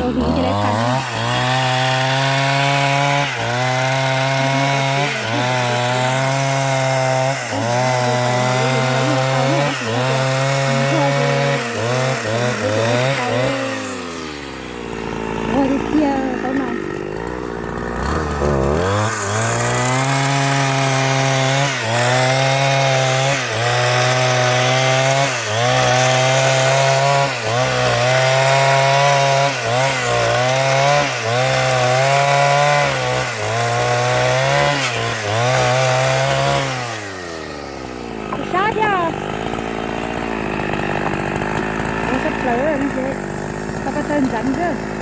Tau hws ces lawv tham. Ua tiag tiag tau no. Sab thiab. Ua sab plaws no ces tau ko taw ntxeev xwb.